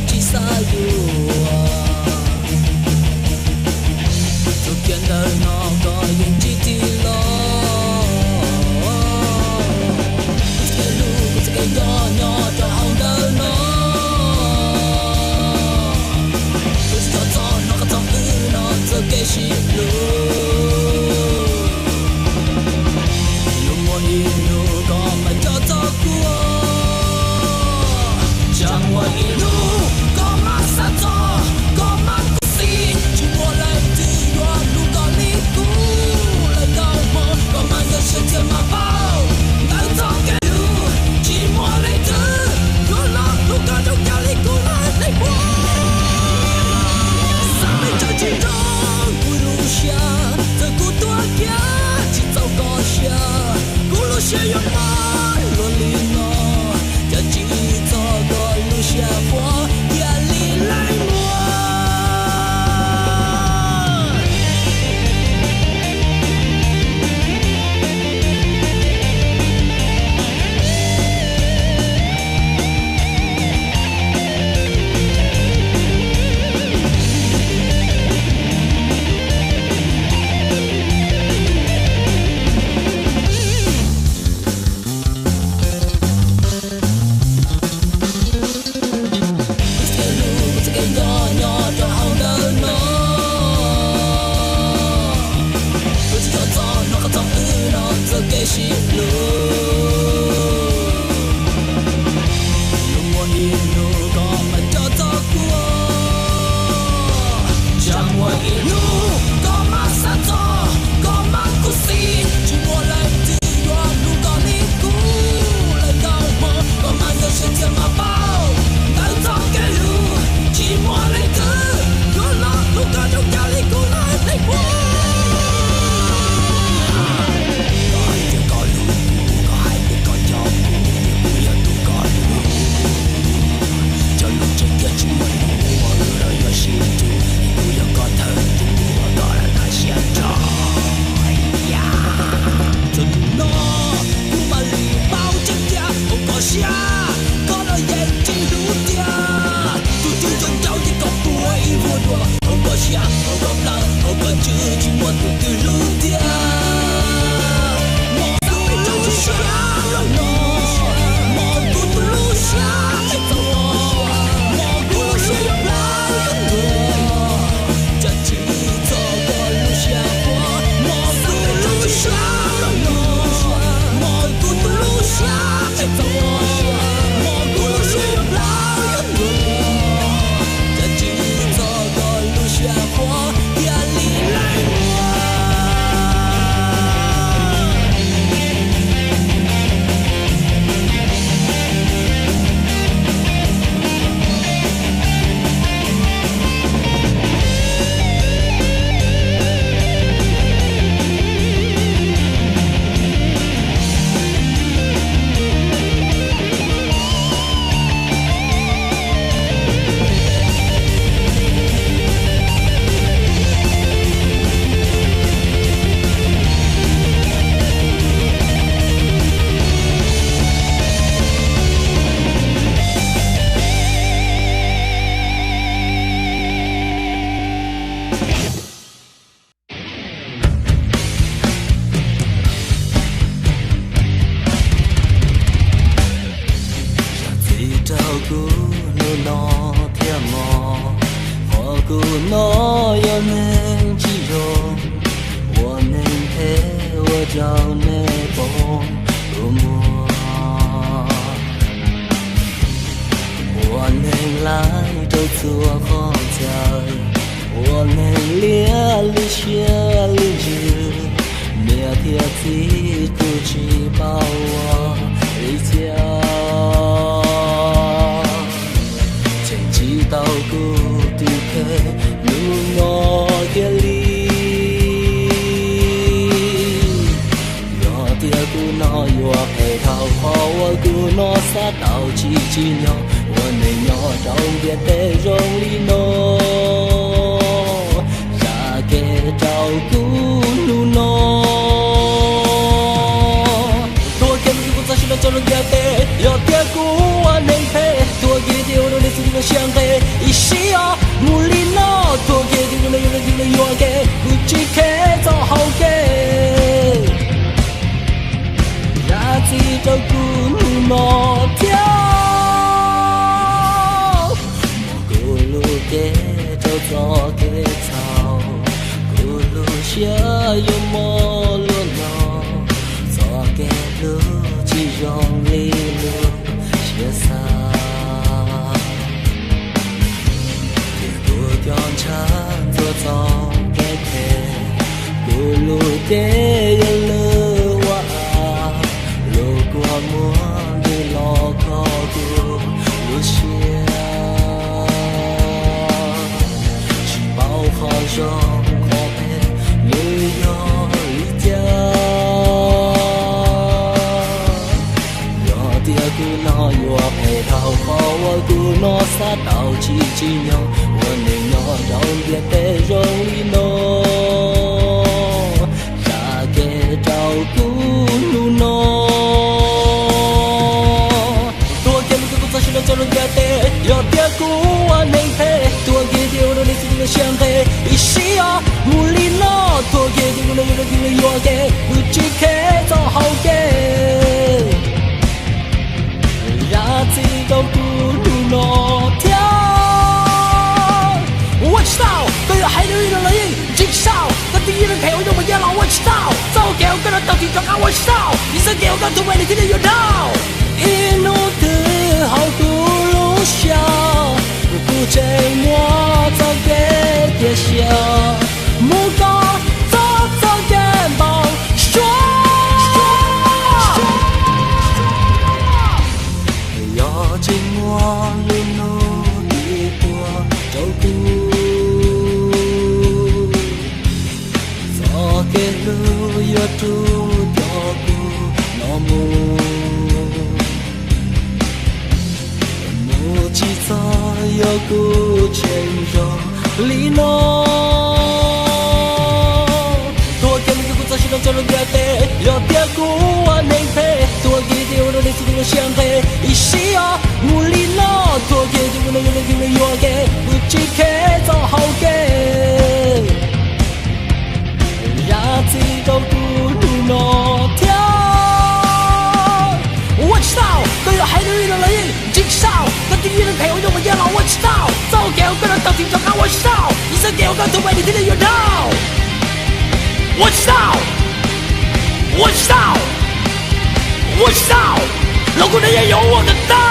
tsis xav yuav. Tus kiag ntawm no koj yeej tsis tig los. Kuv txoj kev hlub, kuv txoj kev nco nyob rau hauv ntawm no. Kuv tsis txhob txo hnov qab txog wb no txoj kev sib hlub. Hnub muaj ib hnub koj mam nco txog kuv. Tsam muaj ib hnub koj mam xav txog, koj mam khuv xim. Tsis muaj leej twg yuav hlub koj li kuv lawm. Kaum hmo koj mam nkag siab thiaj mam paub, ntawm txoj kev hlub tsis muaj leej twg yuav los hlub koj zoo yam li kuv lawm. Leej puag xav peb tso tsis nrog kuv lub siab, txawm kuv tuag kiag tsis txaus koj siab. Kuv lub siab yuav mob luaj li no, cas tsis txog koj lub siab puas yam li leej muam. Kuv txoj kev hlub, kuv txoj kev nco nyob rau hauv ntawm no. Kuv tsis txhob txo hnov qab txog wb no txoj kev sib hlub. Hnub muaj ib hnub koj mam nco txog kuv. Tsam muaj ib hnub koj mam xav txog, koj mam khuv xim. Tsis muaj leej twg yuav hlub koj li kuv lawm. Kaum hmo koj mam nkag siab thiaj mam paub, ntawm txoj kev hlub tsis muaj leej twg yuav los hlub koj zoo yam li kuv lawm. Leej puag koj hais tias koj hlub kuv, koj hais tias koj nco kuv, kuv yog tus koj hlub. Cov lus tseem tiag tsis muaj lus ua, lub rau yuav sib nrug, kuv yog koj thawj tus uas koj lam hnav siab nrog. Txog hnub no kuv mam li paub tseeb tias hauv koj siab, koj los yeej tsis hlub tiag. Tus twg zoo nraug ces koj tua ib vuag dua. Hauv koj siab, hauv koj plawv, hauv koj ntswg tsis muaj tus twg hlub tiag. Hmo kuv lub siab los no, hmo kuv tus lub siab tsis txaus, hmo kuv lub siab yuav plawv yuav tuag. Cas tsis txog koj lub siab puas, hmo kuv lub siab los no, hmo kuv tus lub siab tsis txaus, hmo kuv lub siab yuav plawv yuav tuag. Cas tsis txog koj lub siab puas yam li leej muam. Zam txim rau kuv hnub no thiab mog, qhov kuv no yog neeg tsis zoo, ua neeg phem ua rau nej poob tus muag, ua neeg laij rau txhua qhov chaw, ua neeg liab lub siab lub ntsws, niam thiab txiv kuj tsis paub ua li cas. Cheem tsis tau kuv tus kheej hnub no kiag li. Yog tias kuv no yuav phem dhau qhov uas kuv no xav tau tsis tsim nyog ua neeg nyob rau ntiaj teb zoo li no, zam kev rau kuv hnub no. Tuag kiag lub txoj sia no tso rau ntiaj teb, yog tias kuv ua neeg phem, tuag kiag li thiaj ua rau neeg xwb. Siab nqe ib sij os mus li no, tuag kiag ces kuv no yuav, yuav, yuav, yuav kiag, kuv tsis kheev txog hauv kev. Zam txim rau kuv hnub no thiab. Kuv lub cev rau txoj kev txhaum, kuv lub siab yuav mob luaj no, txoj kev hlub tsis zoo li lub siab xav. Ces kuv cov ntshav ntxuav txoj kev phem, kuv lub cev yog lub ua av, lub kua muag ntws los kho kuv lub siab. Tsis paub qhov zoo qhov phem nws yog li cas. Yog tias kuv no yuav phem dhau qhov uas kuv no xav tau tsis tsim nyog ua neeg nyob rau ntiaj teb zoo li no, zam kev rau kuv hnub no. Tuag kiag mus rau kuv txoj sia rau txoj lub ntiaj teb, yog tias kuv ua neeg phem, tuag kiag ces ua rau neeg txoj kev siab nqe ib sij os mus li no, tuag kiag ces kuv no yuav, yuav, yuav, yuav kev, kuv tsis kheev txog hauv kev. Zam txim rau kuv hnub no thiab. Ua tsis tau, koj yuav hais li los los yeej tsis tau, koj twb yog neeg phem ua zoo mas yog los ua tsis tau, txoj hau kev uas koj no tau tiv rov qab ua tsis tau, ib txoj kev uas koj tus me li thiaj li yuav dhau. Ib hnub twg hauv kuv lub siab, kuv kuj tseem muaj txoj kev cia siab mus kom txog txoj kev npau suav. Yog tsis muaj lub hnub tim tuag rau kuv, txoj kev hlub yuav rub coj kuv no mus. Mus tsis txog yog kuv tseem zoo li no. Tuag kiag mus rau kuv txoj sia rau txoj lub ntiaj teb, yog tias kuv ua neeg phem, tuag kiag ces ua rau neeg txoj kev siab nqe ib sij os mus li no, tuag kiag ces kuv no yuav, yuav, yuav kev, kuv tsis kheev txog hauv kev. Zam txim rau kuv hnub no thiab. Ua tsis tau, koj yuav hais li los los yeej tsis tau, koj twb yog neeg phem ua zoo mas yog los ua tsis tau, txoj kev uas koj no tau tiv rov qab ua tsis tau, ib txoj kev uas koj tus me li thiaj li yuav dhau. Ua tsis tau, ua tsis tau, ua tsis tau, los kuv no yeej yuav ua kom tau.